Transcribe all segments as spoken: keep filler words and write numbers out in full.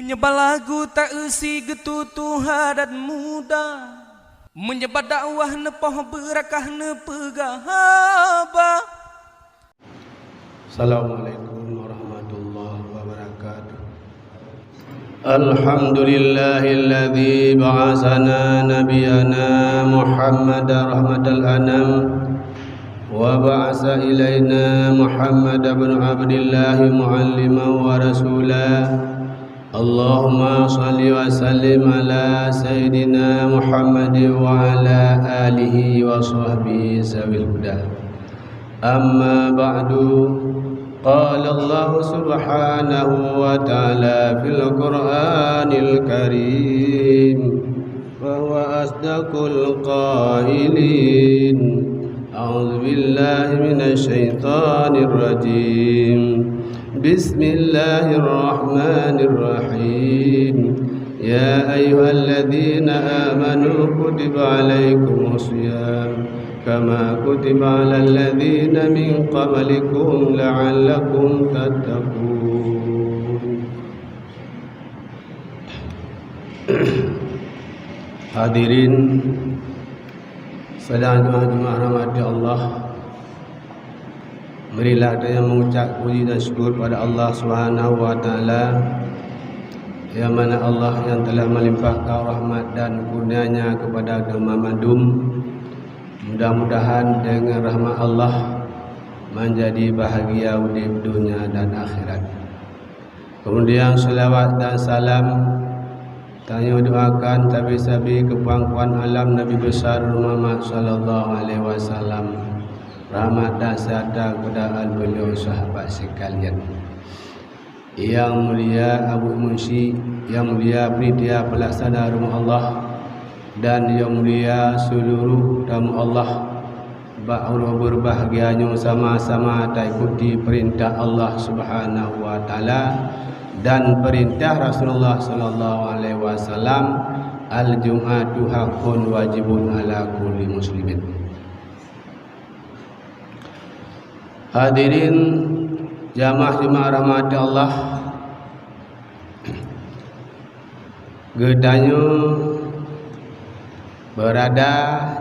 Nyeubalagu ta-eu si geututoe adat muda, meunyeubak dakwah neupoh beurakah neupeugah haba. Assalamualaikum warahmatullahi wabarakatuh. Alhamdulillahilladzi ba'atsana nabiyana Muhammadan rahmatal anam, wa ba'atsa ilaina Muhammad ibn Abdillah mualliman wa rasula. Allahumma shalli wa sallim ala sayyidina Muhammad wa ala alihi wa sahbihi sawil huda. Amma ba'du, qala Allah subhanahu wa ta'ala fil Qur'anil Karim, wa huwa asdaqul qailin. A'udzu billahi minasy syaithanir rajim. Bismillahirrahmanirrahim. Ya ayyuhalladzina amanu kutiba alaikumus siyam kama kutiba alal ladzina min qablikum la'allakum tattaqun. Hadirin sidang jeumaah-jeumaah rahmati Allah, marilah tanyoe mengucap puji dan syukur pada Allah Subhanahu wa Taala, yang mana Allah yang telah melimpahkan rahmat dan kurnia-Nya kepada geutanyoe mandum. Mudah-mudahan dengan rahmat Allah menjadi bahagia udeb dunia dan akhirat. Kemudian, selawat dan salam tanyoe doakan sabe-sabe keu pangkuan alam Nabi Besar Muhammad sallallahu alaihi wasallam, rahmat dan sejahtera kepada al beliau sahabat sekalian. Yang mulia Abu Munsyik, yang mulia panitia pelaksana rumah Allah, dan yang mulia seluruh tamu Allah, bak uroe berbahagia nyoe sama-sama taikuti perintah Allah Subhanahu wa Taala dan perintah Rasulullah sallallahu alaihi wasallam, "Al-jum'atu haqqun wajibun ala kulli muslimin." Hadirin jamaah jeumaah rahmati Allah, geutanyoe beurada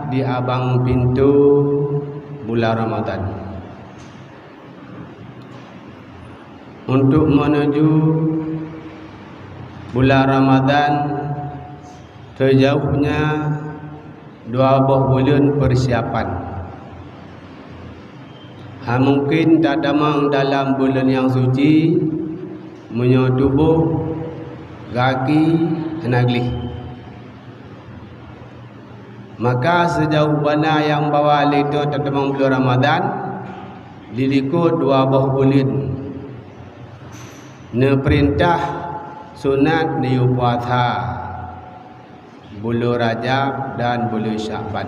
di abang pintoe bulan Ramadhan. Untuk menuju bulan Ramadhan, seujaoh nyan dua boh buleuen peusiapan. Hana mungken tatamong dalam buleuen nyang suci meunyoe tuboh, gaki hana gleh. Maka seujaoh bana nyang bahwa lé teuk tatamong buleuen Ramadhan, di likot dua boh buleuen neupeurintah sunat neuyue puasa, buleuen Rajab dan buleuen Syakban.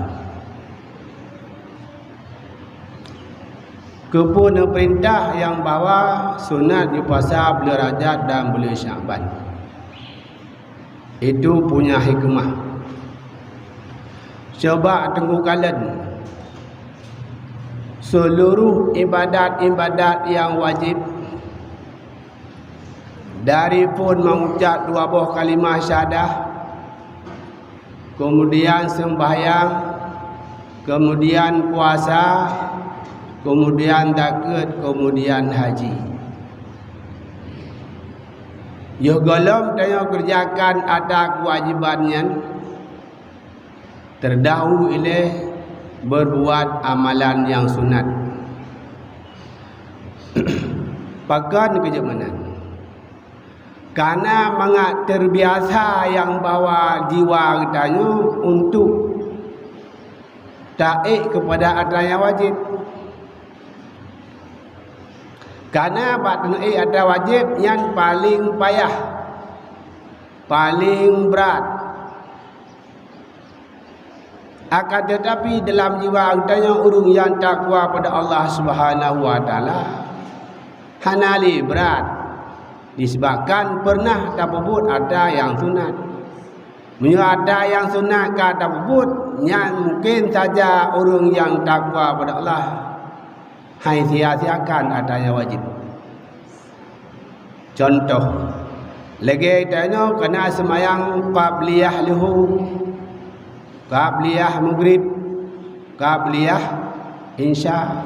Keupeue neupeurintah nyang bahwa sunat neupuasa buleuen Rajab dan buleuen Syakban? Itu punya hikmah. Coba teungku kalon, seuluruh ibadat-ibadat nyang wajéb, dari phon meuucap dua boh kalimah syahadah, keumudian seumbahyang, keumudian puasa, keumudian zakeuet, keumudian haji. Yoh gohlom tanyoe keureujakan ata keuwajéban nyan, teurdahulu ilée beurbuat amalan nyang sunat. Pakon keu jeuet meunan? Kana mangat teurbiasa nyang bahwa jiwa geutanyoe untuk taék keupada atra nyang wajéb. Kana bak teuék atra wajéb nyan paleng payah, paleng brat. Akan teutapi, dalam jiwa geutanyoe ureuëng nyang takwa pada Allah Subhanahu wa Taala, hana lé brat, disebabkan peureunah tapeubuet atra nyang sunat. Meunyoe atra nyang sunat ka tapeubuet, nyan mungken saja ureuëng nyang takwa pada Allah hai sia-siakan atra nyang wajéb. Contoh, Lagée tanyoe kana seumayang qabliyah luhô, qabliyah maghrib, qabliyah insya.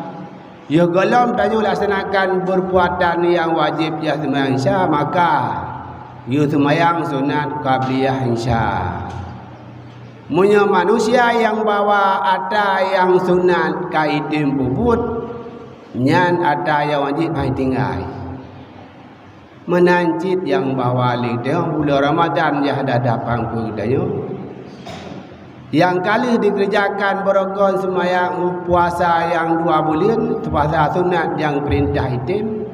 Yoh gohlom tanyoe laksanakan beurpuatan nyang wajéb yah seumayang insya, maka yôh seumayang sunat qabliyah insya. Meunyoe manusia nyang bawa atra nyang sunat ka item peubuet, nyan atra nyang wajéb hai tinggai. Meunan cit nyang bahwa lé teuh buleuen Ramadhan yah dah dapat keu geutanyoe. Nyang ka lheueh dikeureujakan beurokon seumayang puasa nyang dua buleuen, puasa sunat nyang peurintah item,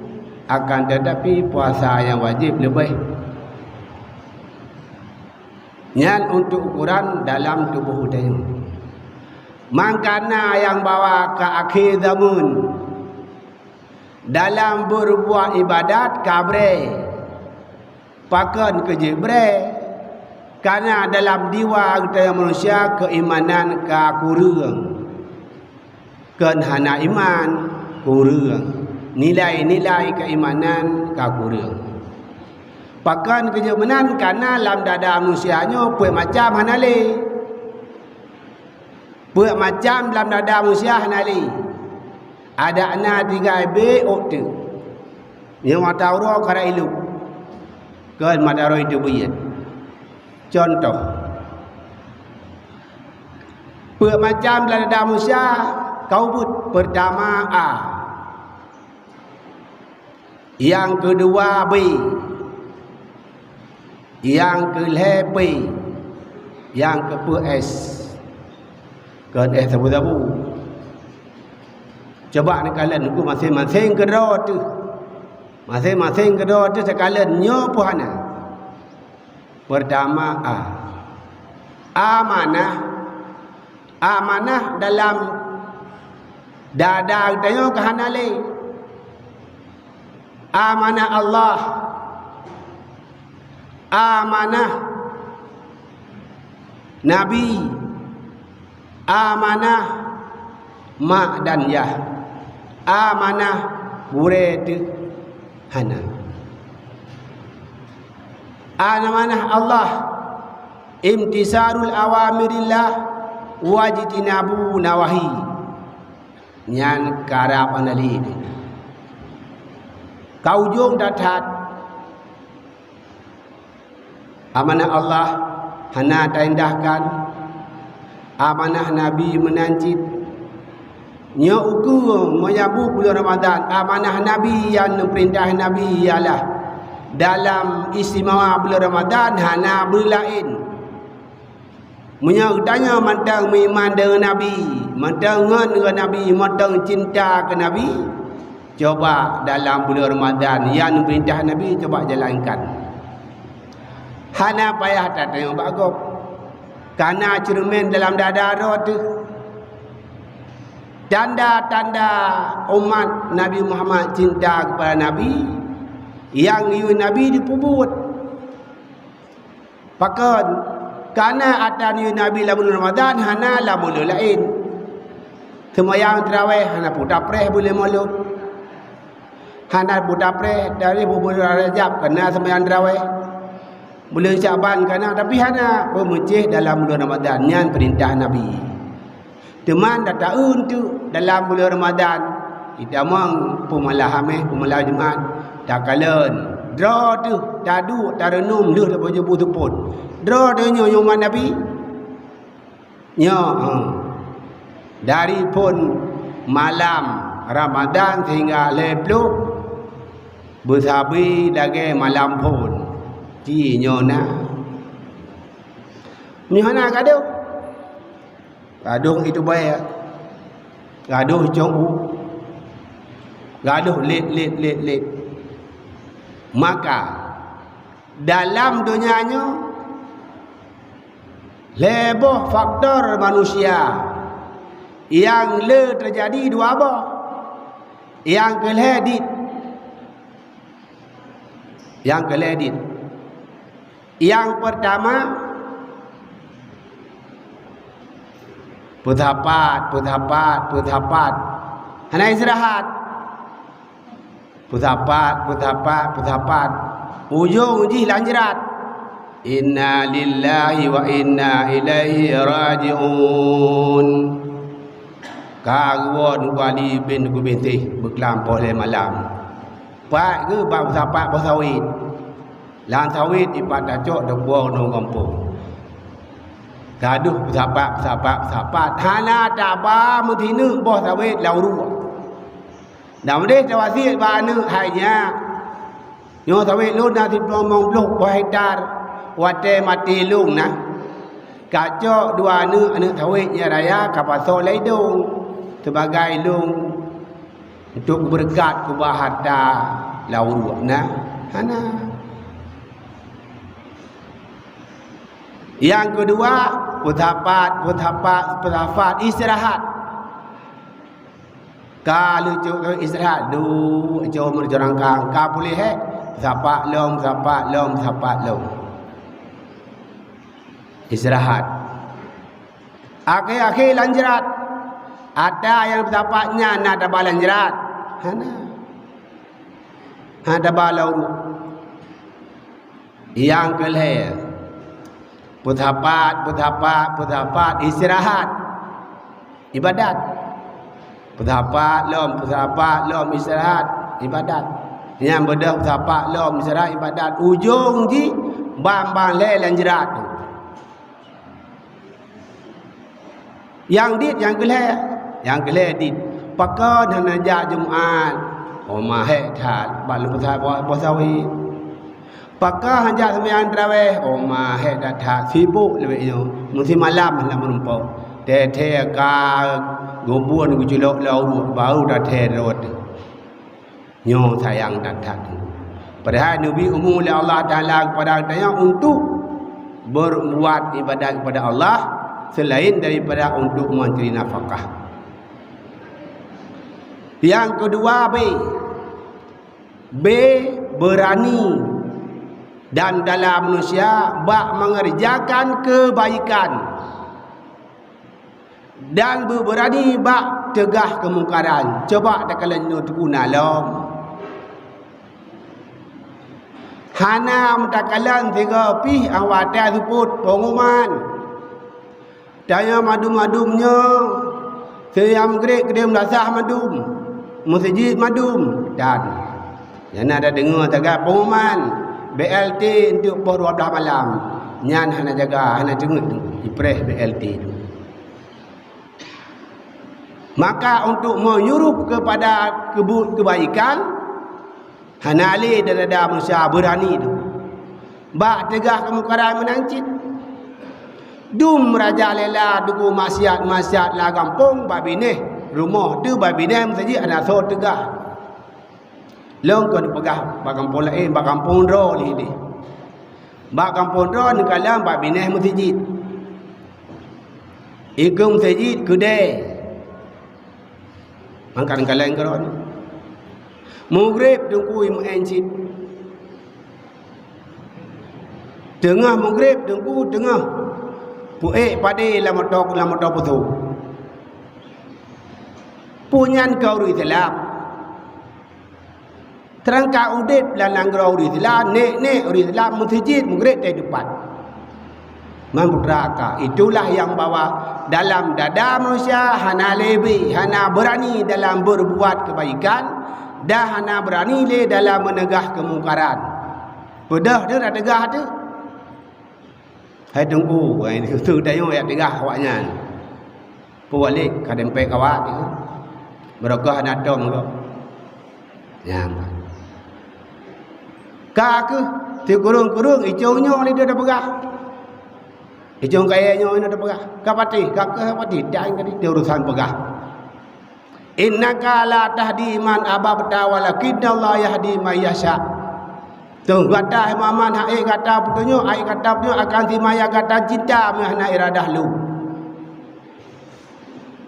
akan teutapi puasa nyang wajéb leubeh. Nyan untuk ukuran dalam tuboh geutanyoe. Mangkana nyang bahwa ka akhé zameun, dalam beureubuat iébadat ka brée. Pakon keu jeuet brée? Kana dalam diwa geutanyoe manusia keuimanan ka kureueng. Kon hana iman, kureueng. Nilai-nilai keuimanan ka kureueng. Pakon keu jeuet meunan? Kana lam dada manusia nyoe peuet macam hana lé. Peuet macam lam dada manusia hana lé. Adak na tinggai bék ôk teuk. Nyoe mata uroe ka rot ilop. Kon mata uroe itu buyet. Contoh, peuet macam lam dada manusia ka ubit. Peurtama A. Nyang keudua B. Nyang keulhée P. Nyang keupeuet S. Kon S sabu-sabu. Coba neukalon uku maséng-maséng keudroe teuh. Maséng-maséng keudroe teuh takalon nyoe peue hana. Peurtama A. Amanah. Amanah dalam dada geutanyoe ka hana lé. Amanah Allah. Amanah Nabi. Amanah mak dan yah. Amanah gurée teuh hana. Amanah Allah, imtisarul awamirillah wajtinabu nawahi. Nyan karab analit. Ka ujong that-that. Amanah Allah hana taindahkan, amanah Nabi meunan cit. Nyoe ukeue meunyabu buleuen Ramadhan, amanah Nabi nyang neupeurintah Nabi ialah dalam istimewa buleuen Ramadhan hana buleuen laén. Meunyoe geutanyoe mantong meuiman deungon Nabi, mantong ngon deungon Nabi, mantong cinta keu Nabi, coba dalam buleuen Ramadhan nyang neupeurintah Nabi coba jalankan. Hana payah tatanyong bak gob. Kana ceureumen dalam dada droe teuh. Tanda-tanda umat Nabi Muhammad cinta keupada Nabi, nyang yue Nabi jipeubuet. Pakon? Kana atra yue Nabi lam buleuen Ramadhan hana lam buleuen laén. Seumayang teurawéh hana peue tapreh buleuen Molot. Hana peue tapreh dari buleuen Rajab kana seumayang teurawéh. Buleuen Syakban kana, tapi hana peumeucéh dalam buleuen Ramadhan, nyan peurintah Nabi. Teuma tataeun teuk dalam buleuen Ramadhan, itamong peumalam Hameh, peumalam Jumat, takalon. Droe teuh taduek tareunum lheueh tapajôh bu seupôt. Droe teuh nyoe umat Nabi. Nyoe, eh, dari phon malam Ramadhan sehingga lhée ploh, beusabe lagée malam phon. Ci nyoe na. Nyoe hana gadôh. Gadôh itu bayar. Gadôh cong u. Gadôh lét, lét, lét, lét. Maka, dalam donya nyoe, lhée boh faktor manusia nyang le teujadi dua boh. Nyang keulhée dit. Nyang keulhée dit. Nyang peurtama, peusapat, peusapat, peusapat. Hana istirahat. Peusapat, peusapat, peusapat. Ujong jih lam jrat. Inna lillahi wa inna ilaihi raji'un. Ka geuwoe Kuali bin Gubintéh beuklam poh lhée malam. Pat geuh bak peusapat boh sawét. Lam sawét ipat tacok teupuwoe ngon gampông. Gadoh peusapat, peusapat, peusapat. Hana taba meusineuk boh sawét lam uruek. Dan meudeh tawasiet bak aneuëk hai nyak. Nyoe sawét lôn na siplôh limong ploh boh hektar, watée maté lôn na. Kacok dua aneuëk, aneuëk sawét nyang raya ka pasoe lé idong sibagai lôn untuk beureukat keubah harta lam uruek na. Hana. Nyang keudua, peusapat, peusapat, peusapat istirahat. Ka leucok istirahat, duek cok meureucok rangkang, ka puléh hék, sapat lom, sapat lom, sapat lom. Istirahat. Akhé-akhé lam jrat, ata nyang sapat nyan na taba lam jrat. Hana. Hana taba lam uruek. Nyang keu lhée, peusapat, peusapat, peusapat, istirahat, ibadat. Peusapat lom, peusapat lom, istirahat, ibadat. Nyang beudôh peusapat lom, istirahat, ibadat. Ujong jih ban-ban lhée lam jrat tu. Nyang dit nyang keu lhée, nyang keu lhée dit. Pakon hana jak Jumat? Oma hék that bak lôn peusapat boh sawét. Pakon hana jak seumayang tarawéh? Oma hék that-that sibok leubeh nyoe. Meusimalam hana meurumpok. Thee-thee ka geubuon geuculok lam uruek baru tathee rot. Nyoe sayang that-that. Padahai neubri umu lé Allah Taala kepada geutanyoe untuk berbuat ibadat kepada Allah selain daripada untuk mencari nafkah. Yang kedua, B. B, berani dan dalam manusia bak mengerjakan kebaikan dan beubeurani bak teugah keumungkaran. Coba takalon nyoe teuguna lom. Hana meutakala sigoe pih awak watée seupôt pengumuman. Tanyoe madum-madum nyoe, seuyang meugreb keudeh meulasah madum, meuseujid madum, dan nyang na tadeungoe taga pengumuman B L T untuk poh dua belas malam. Nyan hana jaga, hana teungeut ipreh B L T tu. Maka untuk menyuruh kepada kebu-, kebaikan, hana lé dada manusia beurani tu. Bak teugah keumungkaran meunan cit. Dum raja lela duku maksiat-maksiat lam gampông bak binéh rumoh teuh bak binéh meuseujid hana soe teugah. Lôn kon peugah bak gampông laén, bak gampông droe lé deh. Bak gampông droe neukalon bak binéh meuseujid. Ikeu meuseujid keudée. Mangkat neukalon keudroe. Meugreb teungku imeu'en cit. Teungoh meugreb teungku teungoh peuék padé lam moto, lam moto peuso. Peue nyan keu ureuëng Islam. Teurangkat udeb lam nanggroe ureuëng Islam, nek-nek ureuëng Islam meuseujid meugreb teuh dipat. Man putra ka, itulah nyang bahwa dalam dada manusia hana lé bri, hana beurani dalam beurbuat keubaikan dan hana beurani lé dalam meuneugah keumungkaran. Peudeuh deuh na teugah teuh. Hai teungku, hai teungku tanyoe jak teugah awaknyan. Peuwalek ka dempet kawat nyoe. Barokah na tom gob. Nyan. Ka keuh sikureueng-kureueng icong nyoe lé deuh tapeugah. Icong kayée nyoe na tapeugah. Ka patéh, ka keuh patéh dan ka di urusan peugah. Innaka la tahdi man ahbabta walakinnallaha yahdi man yasha. Tuh gata hai Muhammad, hai gata peutunyok, hai gata peutunyok akan si maya gata cinta meuhana iradah lom.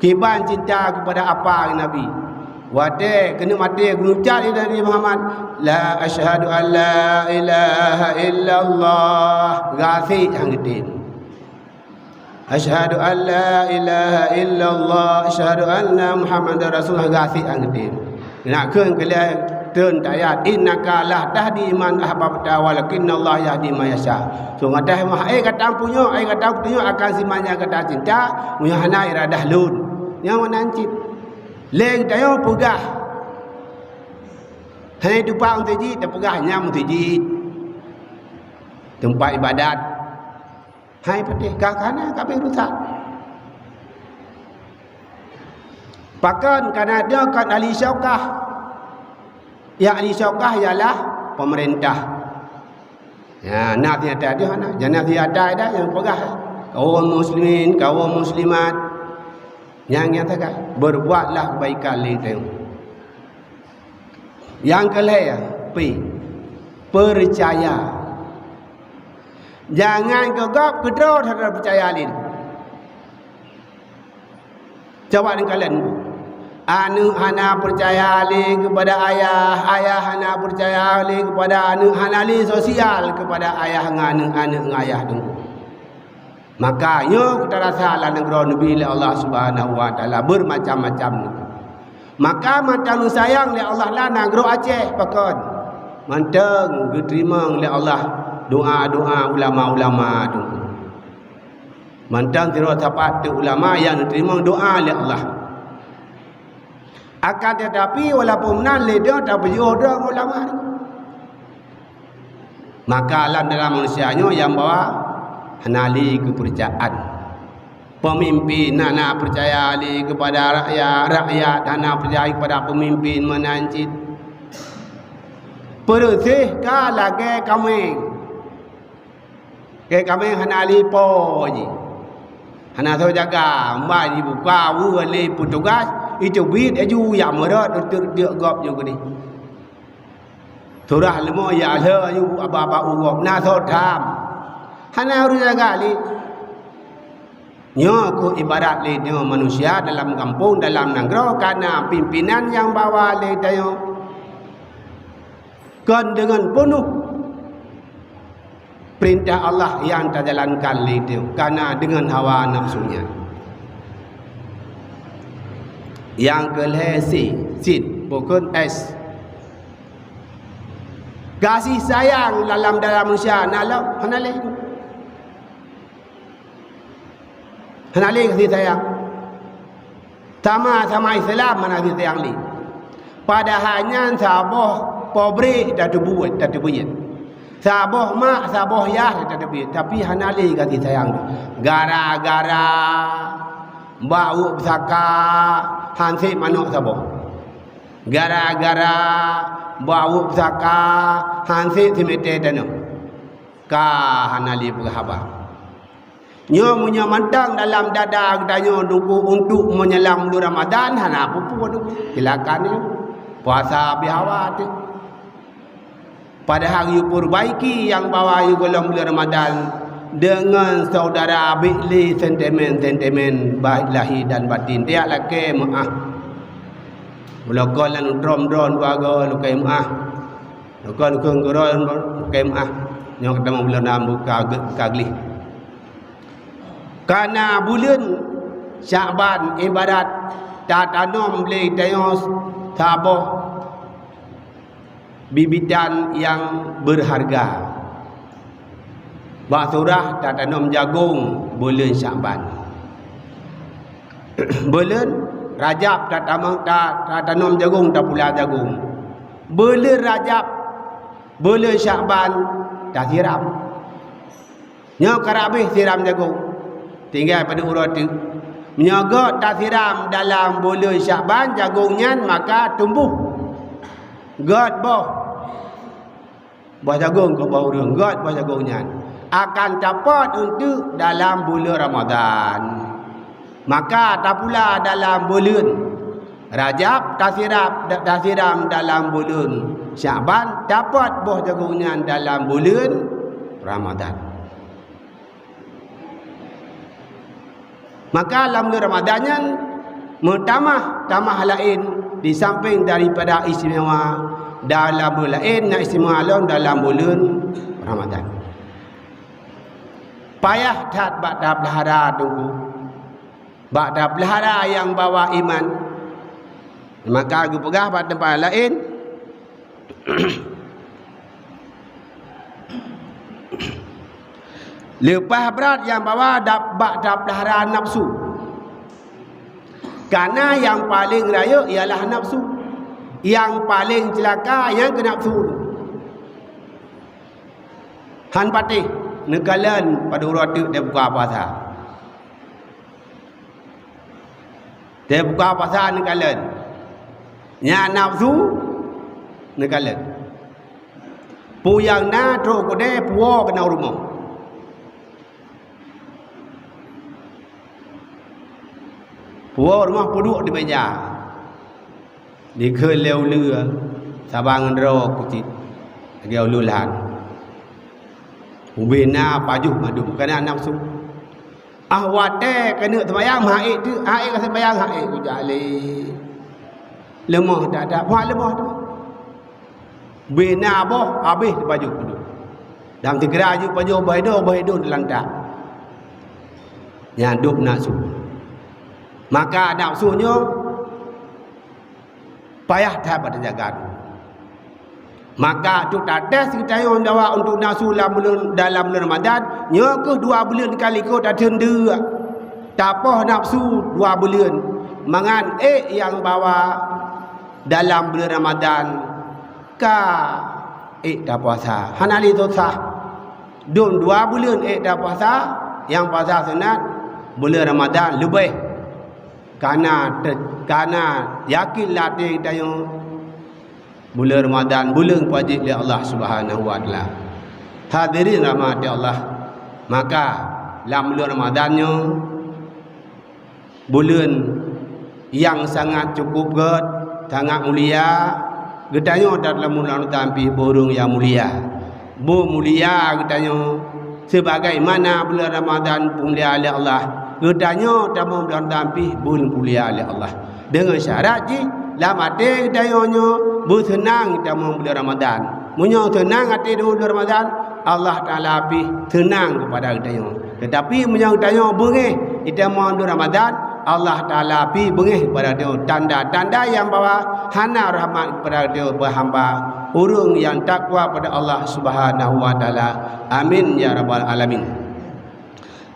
Kiban cinta kepada apa Nabi. Watée keuneuk maté geunucap lé Nabi Muhammad, "La asyhadu an la ilaha illallah." Gasik han geutem. "Asyhadu an la ilaha illallah, asyhadu anna Muhammadar Rasulullah," gasik han geutem. Nak kheun keu lhée Teun ayat, "Innaka la tahdi man ahbabta walakinnallaha yahdi man yasha." So, maté mah, eh, gata punyok, eh, gata punyok akan si manyang gata cinta, meunyoe hana iradah lôn. Nyang meunan cit. Lé geutanyoe peugah. Hai tupak meuseujid, tapeugah nyang meuseujid. Teumpat ibadat. Hai patéh ka kana ka abéh rusak. Pakon kana dia kon ahli syaukah. Yang ahli syaukah ialah pemerintah. Ya, na siata dia na. Jangan siata dah yang peugah. Kaum muslimin, kaum muslimat. Nyang nyatakan, berbuatlah kebaikan lé teuh. Nyang keulhèe, pi, percaya. Jangan geugob keudroe terhadap percaya lé. Coba neukalon. Aneuk hana percaya lé kepada ayah, ayah hana percaya lé kepada aneuk, hana lé sosial kepada ayah ngon aneuk, aneuk ngon ayah teungku. Maka nyoe tarasa lam nanggroe neubi lé Allah Subhanahu wa Taala bermacam-macam. Maka mantong sayang lé Allah lam nanggroe Aceh pakon. Mantong geuteurimong lé Allah doa-doa ulama-ulama tu. Mantong sidroe sapat teuk ulama nyang geuteurimong doa lé Allah. Akan tetapi walaupun meunan lé dia tapeujiôh droe ulama tu. Maka lam dalam manusia nyoe nyang bahwa hana lé keupeurcayaan. Peumimpin hana peucaya lé keupada rakyat, rakyat hana peucaya keupada peumimpin meunan cit. Peureuséh ka lagèe kaméng. Keu kaméng hana lé po jih. Hana soe jaga, ban jibuka weue lé peutugas, iteubiet laju jak meurot, teuk-teuk gob ju keudeh. Surah leumo ya lheueh yu aba-aba urob na soe tham. Hana ureueng jaga lé. Nyoe keuh ibarat lé nyoe manusia dalam gampông, dalam nanggroe, kana pimpinan nyang bawa lé tanyoe. Kon deungon peunoh peurintah Allah nyang tajalankan lé tanyoe, kana deungon hawa nafsu nyan. Nyang keulhèe sin, sin, bukon S. Gaséh sayang lam dara manusia na lom, hana lé. Hana lé gaséh sayang. Sama-sama Islam hana gaséh sayang lé. Padahai nyan saboh pabrék tateubuet, tateubiet. Saboh mak, saboh yah tateubiet, tapi hana lé gaséh sayang. Gara-gara bak uek pusaka han sép manok saboh. Gara-gara bak uek pusaka han sép simètè tanoh, ka hana lé peugah haba. Nyoe meunyoe mantong dalam dada geutanyoe untuk, untuk meunyelang buleuen Ramadhan, hana peue-peue tu. Silakan nyoe. Puasa beuhawa teuh. Padahai yue peurbaiki nyang bawa yue gohlom buleuen Ramadhan deungon syedara, bèk lé sentimen-sentimen baik lahé dan batin. Tajak lakèe meu'ah. Meulokon lam drom-drom dua goe lakèe meu'ah. Meulokon keu gurèe lakèe meu'ah. Nyoe ka tamong buleuen Ramadhan ka, ka gleh. Kana buleuen Syakban ibarat tatanom lé tanyoe saboh bibitan nyang beurharga. Bak surah tatanom jagong buleuen Syakban. Buleuen Rajab tatanom, ta-, tatanom jagong, tapula jagong. Buleuen Rajab, buleuen Syakban tasiram. Nyoe karab abéh siram jagong. Tinggai padub uroe teuk. Meunyoe göt tasiram dalam buleuen Syakban jagong nyan, maka tumboh göt boh. Boh jagong keu boh ureueng, göt boh jagong nyan. Akan tapot eunteuk dalam buleuen Ramadhan. Maka tapula dalam buleuen Rajab, tasiram, tasiram dalam buleuen Syakban, tapot boh jagong nyan dalam buleuen Ramadhan. Maka lam buleuen Ramadhan nyan meutamah-tamah laén di sampéng daripada istimewa dalam buleuen laén, na istimewa lom dalam buleuen Ramadhan. Payah that bak tapeulahara teungku. Bak tapeulahara nyang bawa iman. Maka geupeugah bak teumpat laén, Leupah brat nyang bawa dap-, bak tapeulahara nafsu. Karena nyang paleng rayeuk ialah nafsu. Nyang paleng ceulaka nyang keu nafsu. Han patéh neukalon padub uroe teuk teubuka puasa. Teubuka puasa neukalon. Nyan nafsu neukalon. Peue nyang na trok keudè, puwoe keunoe rumoh. Puwoe rumoh peuduek di meja. Dikeue lé uleue saban ngon droe keucit lagèe uleue lhan. Ubé na pajoh mandum, kana nafsu. Ah watèe keuneuk seumayang, ha'ék teuk, ha'ék ka seumayang, ha'ék kujak lé. Leumoh that-that, puah leumoh teuk. Bina boh habéh teupajoh. Dang sigra jeuet pajoh boh idong, boh idong teulantak. Nyan dub nafsu. Maka nafsu nyoe payah that bak teujaga. Maka untuk tates geutanyoe dawa untuk nafsu lam buleuen, dalam buleuen Ramadan, nyoe kheueh dua buleuen ka likot tateun deuk. Tapoh nafsu dua buleuen, mangat ék nyang bawa dalam buleuen Ramadan ka ék tapuasa. Hana lé susah. Dum dua buleuen ék tapuasa, nyang puasa sunat, buleuen Ramadan leubeh. Kana te-, kana yakin lam até geutanyoe, buleuen Ramadan buleuen peuwajéb lé Allah Subhanahu wa Taala. Hadirin rahmati Allah, maka lam buleuen Ramadan nyoe, buleuen nyang sangat cukup gét, sangat mulia, geutanyoe tateumé lam Ramadan pih ureuëng nyang mulia. Beumulia geutanyoe, sebagaimana buleuen Ramadan peumulia lé Allah, geutanyoe tamong lam Ramadan pih beumulia lé Allah. Deungon syarat jih, lam até geutanyoe nyoe beuseunang tamong buleuen Ramadan. Meunyoe seunang até deungon buleuen Ramadan, Allah Taala pih seunang keupada geutanyoe. Teutapi meunyoe geutanyoe beungéh itamong buleuen Ramadan, Allah Taala pih beungéh keupada geutanyoe. Tanda-tanda nyang bahwa hana rahmat keupada geutanyoe hamba, ureuëng nyang takwa pada Allah Subhanahu wa Taala. Amin ya rabbal alamin.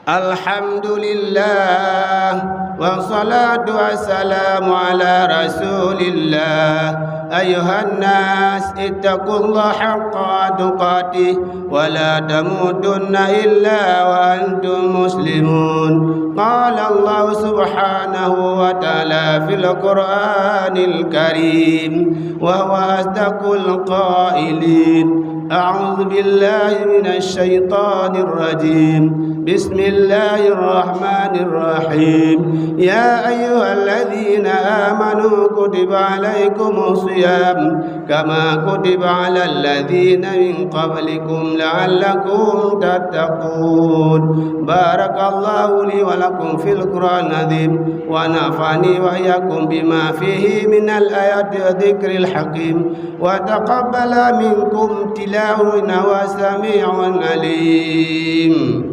Alhamdulillah, wassalatu wassalamu ala Rasulillah. Ayuhan nas, ittaqullaha haqqa tuqatih, wa la tamutunna illa wa antum muslimun. Qala Allah Subhanahu wa Ta'ala fil Qur'anil Karim, wa huwa asdaqul qailin. A'udzu billahi minasy syaithanir rajim. Bismillahirrahmanirrahim. Ya ayyuhalladzina amanu kutiba alaikumus siyam kama kutiba alal ladzina min qablikum la'allakum tattaqun. Barakallahu li wa lakum fil Qur'anil azim wa nafa'ani wa iyyakum bima fihi minal ayati wa dzikril hakim. Wa taqabbala minkum tilawatan wa sami'un alim.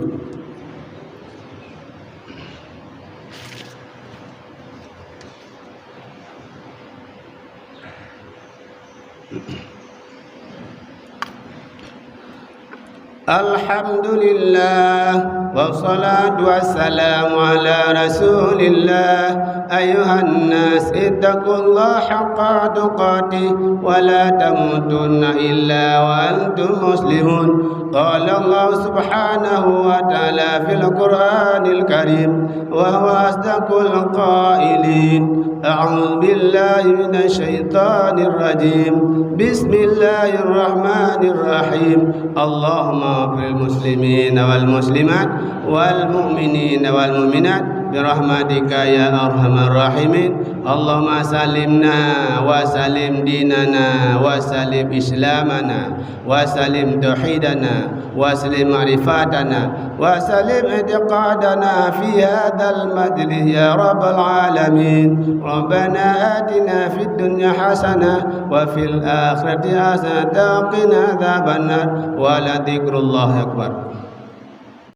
Alhamdulillah, wassalatu wassalamu ala Rasulillah. Ayuhan nas, ittaqullaha haqqa tuqatih, wa la tamutunna illa wa antum muslimun. Qala Allah Subhanahu wa Ta'ala fil Qur'anil Karim, wa huwa asdaqul qailin. A'udzu billahi minasy syaithanir rajim. Bismillahirrahmanirrahim. Allahumma ighfiril muslimina wal muslimat wal mu'minina wal mu'minat bi rahmatika ya arhamar rahimin. Allahumma sallimna wa sallim dinana wa sallim islamana wa sallim tauhidana wa sallim ma'rifatana wa sallim i'tiqadana fi hadzal majlis ya rabbal alamin. Rabbana atina fid dunya hasanah wa fil akhirati hasanah wa qina adzabannar. Wa la dzikrullahi akbar.